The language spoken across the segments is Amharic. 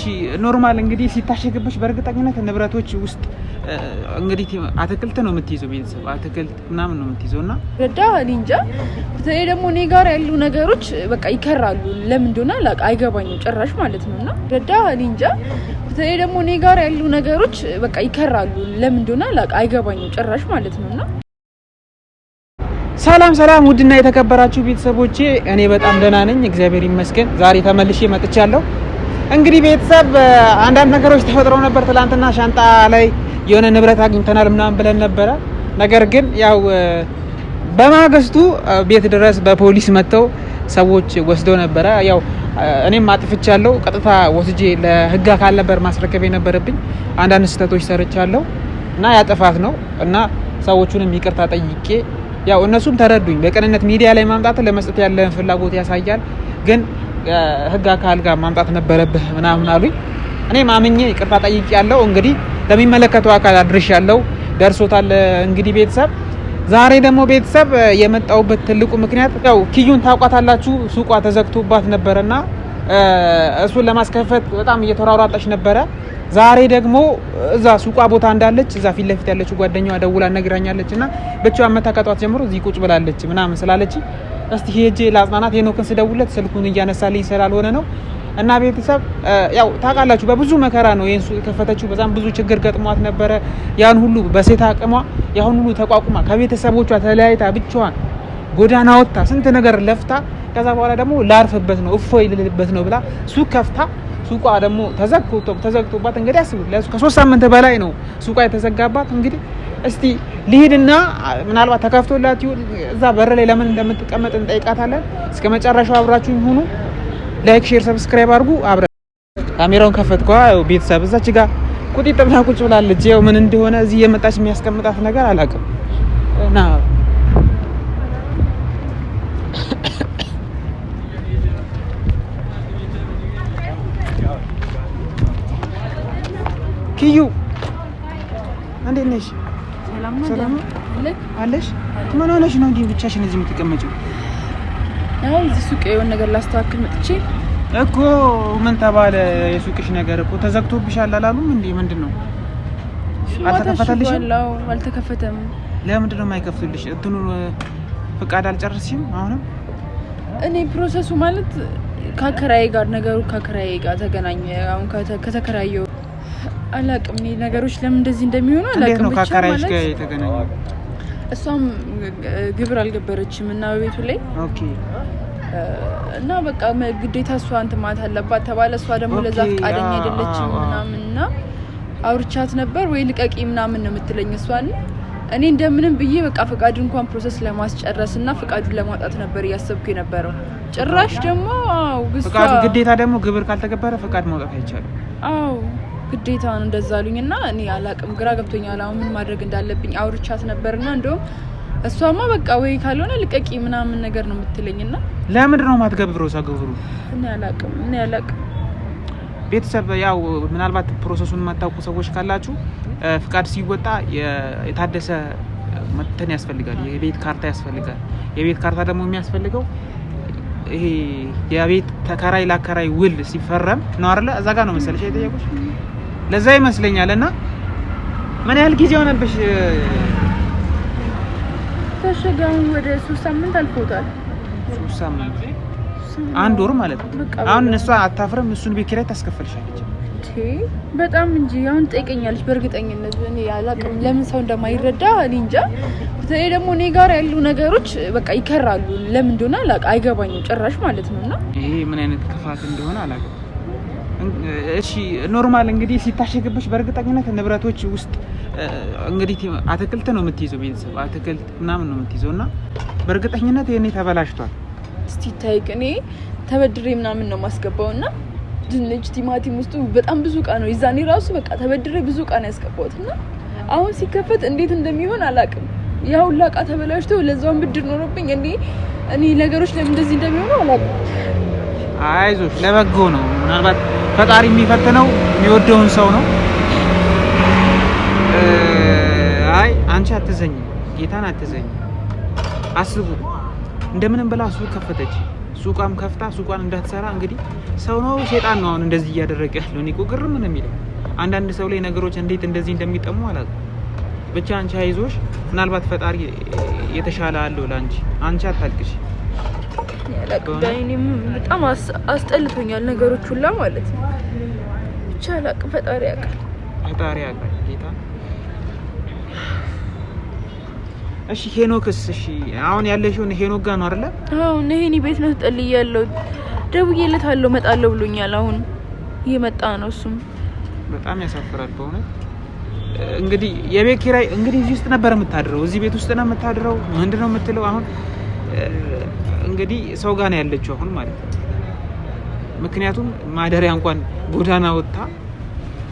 እሺ normal እንግዲህ ሲታሸግብሽ በእርግጠኝነት ንብረቶች ውስጥ እንግዲህ አትክልት ነው የምትይዘው፣ ቤተሰብ አትክልት ምናምን ነው የምትይዘው። እና ረዳ እኔ እንጃ። በተለይ ደግሞ እኔ ጋር ያሉ ነገሮች በቃ ይከራሉ። ለምን እንደሆነ አላውቅም፣ አይገባኝም ጭራሽ ማለት ነው። እና ረዳ እኔ እንጃ። በተለይ ደግሞ እኔ ጋር ያሉ ነገሮች በቃ ይከራሉ። ለምን እንደሆነ አላውቅም፣ አይገባኝም ጭራሽ ማለት ነው። እና ሰላም ሰላም፣ ውድና የተከበራችሁ ቤተሰቦቼ፣ እኔ በጣም ደህና ነኝ፣ እግዚአብሔር ይመስገን። ዛሬ ተመልሼ መጥቻለሁ። እንግዲህ ቤተሰብ አንዳንድ ነገሮች ተፈጥረው ነበር። ትላንትና ሻንጣ ላይ የሆነ ንብረት አግኝተናል ምናምን ብለን ነበረ። ነገር ግን ያው በማግስቱ ቤት ድረስ በፖሊስ መጥተው ሰዎች ወስደው ነበረ። ያው እኔም አጥፍቻለሁ። ቀጥታ ወስጄ ለሕግ አካል ነበር ማስረከብ የነበረብኝ። አንዳንድ ስህተቶች ሰርቻለሁ እና ያጥፋት ነው እና ሰዎቹንም ይቅርታ ጠይቄ ያው እነሱም ተረዱኝ። በቅንነት ሚዲያ ላይ ማምጣት ለመስጠት ያለን ፍላጎት ያሳያል፣ ግን ህግ አካል ጋር ማምጣት ነበረብህ ምናምን አሉኝ። እኔም አምኜ ይቅርታ ጠይቄ ያለው እንግዲህ ለሚመለከተው አካል አድርሻለሁ፣ ደርሶታል። እንግዲህ ቤተሰብ ዛሬ ደግሞ ቤተሰብ የመጣሁበት ትልቁ ምክንያት ያው ኪዩን ታውቋታላችሁ፣ ሱቋ ተዘግቶባት ነበረና እሱን ለማስከፈት በጣም እየተሯሯጠች ነበረ። ዛሬ ደግሞ እዛ ሱቋ ቦታ እንዳለች እዛ ፊት ለፊት ያለችው ጓደኛዋ ደውላ ነግራኛለች እና ብቻዋን መታ ከጧት ጀምሮ እዚህ ቁጭ ብላለች ምናምን ስላለች እስቲ ሄጄ ላጽናናት። ሄኖክን ስደውለት ስልኩን እያነሳልኝ ስላልሆነ ነው። እና ቤተሰብ ያው ታውቃላችሁ በብዙ መከራ ነው ይሄን ሱቅ የከፈተችው። በጣም ብዙ ችግር ገጥሟት ነበረ። ያን ሁሉ በሴት አቅሟ ያን ሁሉ ተቋቁማ ከቤተሰቦቿ ተለያይታ ብቻዋን ጎዳና ወጥታ ስንት ነገር ለፍታ ከዛ በኋላ ደግሞ ላርፍበት ነው እፎይ ልልበት ነው ብላ ሱቅ ከፍታ ሱቋ ደግሞ ተዘግቶባት እንግዲህ አስቡት፣ ከ3 ሳምንት በላይ ነው ሱቋ የተዘጋባት። እንግዲህ እስቲ ልሂድና ምናልባት ተከፍቶላት ይሁን እዛ በር ላይ ለምን እንደምትቀመጥ እንጠይቃታለን። እስከ መጨረሻው አብራችሁ ሁኑ። Like፣ share፣ subscribe አድርጉ። አብረ ካሜራውን ከፈትኳ። ቤተሰብ እዛች ጋር ቁጢጥ ብላ ቁጭ ብላለች። ያው ምን እንደሆነ እዚህ የመጣች የሚያስቀምጣት ነገር አላውቅም። እና ኪዩ እንዴት ነሽ? ሰላም አለሽ? ምን ሆነሽ ነው እንዲህ ብቻሽን እዚህ የምትቀመጪው? አይ እዚህ ሱቅ የሆነ ነገር ላስተካክል መጥቼ እኮ። ምን ተባለ? የሱቅሽ ነገር እኮ ተዘግቶብሻል አላሉም እንዴ? ምንድን ነው አልተከፈተልሽም? አልተከፈተም። ለምንድን ነው የማይከፍቱልሽ? እንትኑ ፍቃድ አልጨረስሽም? አሁንም እኔ process ኡ ማለት ከአከራዬ ጋር ነገሩ ከአከራዬ ጋር ተገናኘ። አሁን ከተከራየው አላቅም። እኔ ነገሮች ለምን እንደዚህ እንደሚሆኑ አላቅም። እንዴት ነው ከአከራይሽ ጋር የተገናኘው? እሷም ግብር አልገበረችም እና በቤቱ ላይ Okay። እና በቃ ግዴታ እሷ እንትን ማለት አለባት ተባለ። እሷ ደግሞ ለዛ ፈቃደኛ አይደለችም ምናምን እና አውርቻት ነበር ወይ ልቀቂ ምናምን ነው የምትለኝ እሷን። እኔ እንደምንም ብዬ በቃ ፈቃዱ እንኳን process ለማስጨረስ እና ፈቃዱን ለማውጣት ነበር እያሰብኩ የነበረው። ጭራሽ ደግሞ ፈቃዱ ግዴታ ደግሞ ግብር ካልተገበረ ፈቃድ ማውጣት አይቻልም። አዎ ግዴታ ነው እንደዛ አሉኝ። እና እኔ አላቅም፣ ግራ ገብቶኛል። አሁን ምን ማድረግ እንዳለብኝ አውርቻት ነበርና እንደውም እሷማ በቃ ወይ ካልሆነ ልቀቂ ምናምን ነገር ነው የምትለኝ። እና ለምንድን ነው የማትገብረው? እሷ ግብሩ እኔ አላቅም፣ እኔ አላቅም። ቤተሰብ ያው ምናልባት process ኡን የማታውቁ ሰዎች ካላችሁ ፍቃድ ሲወጣ የታደሰ እንትን ያስፈልጋል፣ የቤት ካርታ ያስፈልጋል። የቤት ካርታ ደግሞ የሚያስፈልገው ይሄ የቤት ተከራይ ላከራይ ውል ሲፈረም ነው አይደለ? እዛ ጋር ነው መሰለሽ የጠየቁሽ፣ ለዛ ይመስለኛል። እና ምን ያህል ጊዜ ሆነብሽ? ታሸጋውን ወደ 3 ሳምንት አልፎታል። 3 ሳምንት አንድ ወር ማለት ነው። አሁን እሷ አታፍርም? እሱን ቤት ኪራይ ታስከፍልሻለች በጣም እንጂ። አሁን ትጠይቀኛለች በእርግጠኝነት። እኔ አላቅም ለምን ሰው እንደማይረዳ እኔ እንጃ። በተለይ ደግሞ እኔ ጋር ያሉ ነገሮች በቃ ይከራሉ። ለምን እንደሆነ አላውቅም፣ አይገባኝም ጭራሽ ማለት ነው። እና ይሄ ምን አይነት ክፋት እንደሆነ አላውቅም። እሺ normal እንግዲህ ሲታሸግብሽ በእርግጠኝነት ንብረቶች ውስጥ እንግዲህ አትክልት ነው የምትይዘው፣ ቤተሰብ አትክልት ምናምን ነው የምትይዘው እና በእርግጠኝነት የኔ ተበላሽቷል። እስቲ ታይቅ እኔ ተበድሬ ምናምን ነው የማስገባው እና ድንች፣ ቲማቲም ውስጡ በጣም ብዙ እቃ ነው። የዛኔ ራሱ በቃ ተበድሬ ብዙ እቃ ነው ያስገባሁት እና አሁን ሲከፈት እንዴት እንደሚሆን አላውቅም። ያ ሁላ እቃ ተበላሽቶ ለዛውን ብድር ኖሮብኝ እኔ ነገሮች ለምን እንደዚህ እንደሚሆኑ አላውቅም። አይዞሽ፣ ለበጎ ነው። ምናልባት ፈጣሪ የሚፈትነው የሚወደውን ሰው ነው። አይ አንቺ አትዘኝ፣ ጌታን አትዘኝ። አስቡት፣ እንደምንም ብላ ሱቅ ከፈተች። ሱቋም ከፍታ ሱቋን እንዳትሰራ እንግዲህ ሰው ነው ሴጣን ነው አሁን እንደዚህ እያደረገ ያለው። እኔ እኮ ግርም ነው የሚለው አንዳንድ ሰው ላይ ነገሮች እንዴት እንደዚህ እንደሚጠሙ አላውቅም። ብቻ አንቺ አይዞሽ፣ ምናልባት ፈጣሪ የተሻለ አለው ለአንቺ። አንቺ አታልቅሽ። እኔም በጣም አስጠልቶኛል ነገሮች ሁላ ማለት ነው። ብቻ አላውቅም፣ ፈጣሪ ያውቃል፣ ፈጣሪ ያውቃል ጌታ። እሺ ሄኖክስ? እሺ አሁን ያለሽውን ሄኖክ ጋር ነው አይደለ? አዎ እነ ሄኒ ቤት ነው ተጠልያለሁ። ደውዬለታለሁ እመጣለሁ ብሎኛል። አሁን እየመጣ ነው እሱም። በጣም ያሳፍራል በእውነት። እንግዲህ የቤት ኪራይ እንግዲህ እዚህ ውስጥ ነበር የምታድረው፣ እዚህ ቤት ውስጥ ነው የምታድረው። ምንድን ነው የምትለው አሁን? እንግዲህ ሰው ጋር ነው ያለችው አሁን ማለት ነው። ምክንያቱም ማደሪያ እንኳን ጎዳና ወጥታ፣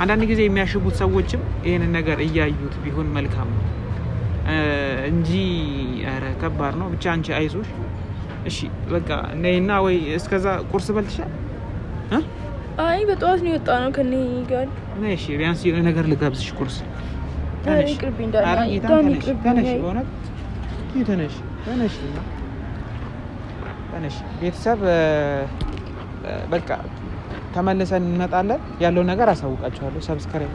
አንዳንድ ጊዜ የሚያሽጉት ሰዎችም ይህንን ነገር እያዩት ቢሆን መልካም ነው እንጂ ኧረ ከባድ ነው። ብቻ አንቺ አይዞሽ እሺ። በቃ ነይና፣ ወይ እስከዛ ቁርስ በልትሻል? አይ በጠዋት ነው የወጣ ነው ከኔ ጋር። ነይ እሺ፣ ቢያንስ የሆነ ነገር ልጋብዝሽ ቁርስ። ይቅርብኝ ተነሽ፣ በእውነት ተነሽ፣ ተነሽ፣ ተነሽ። ቤተሰብ በቃ ተመልሰን እንመጣለን። ያለውን ነገር አሳውቃችኋለሁ። Subscribe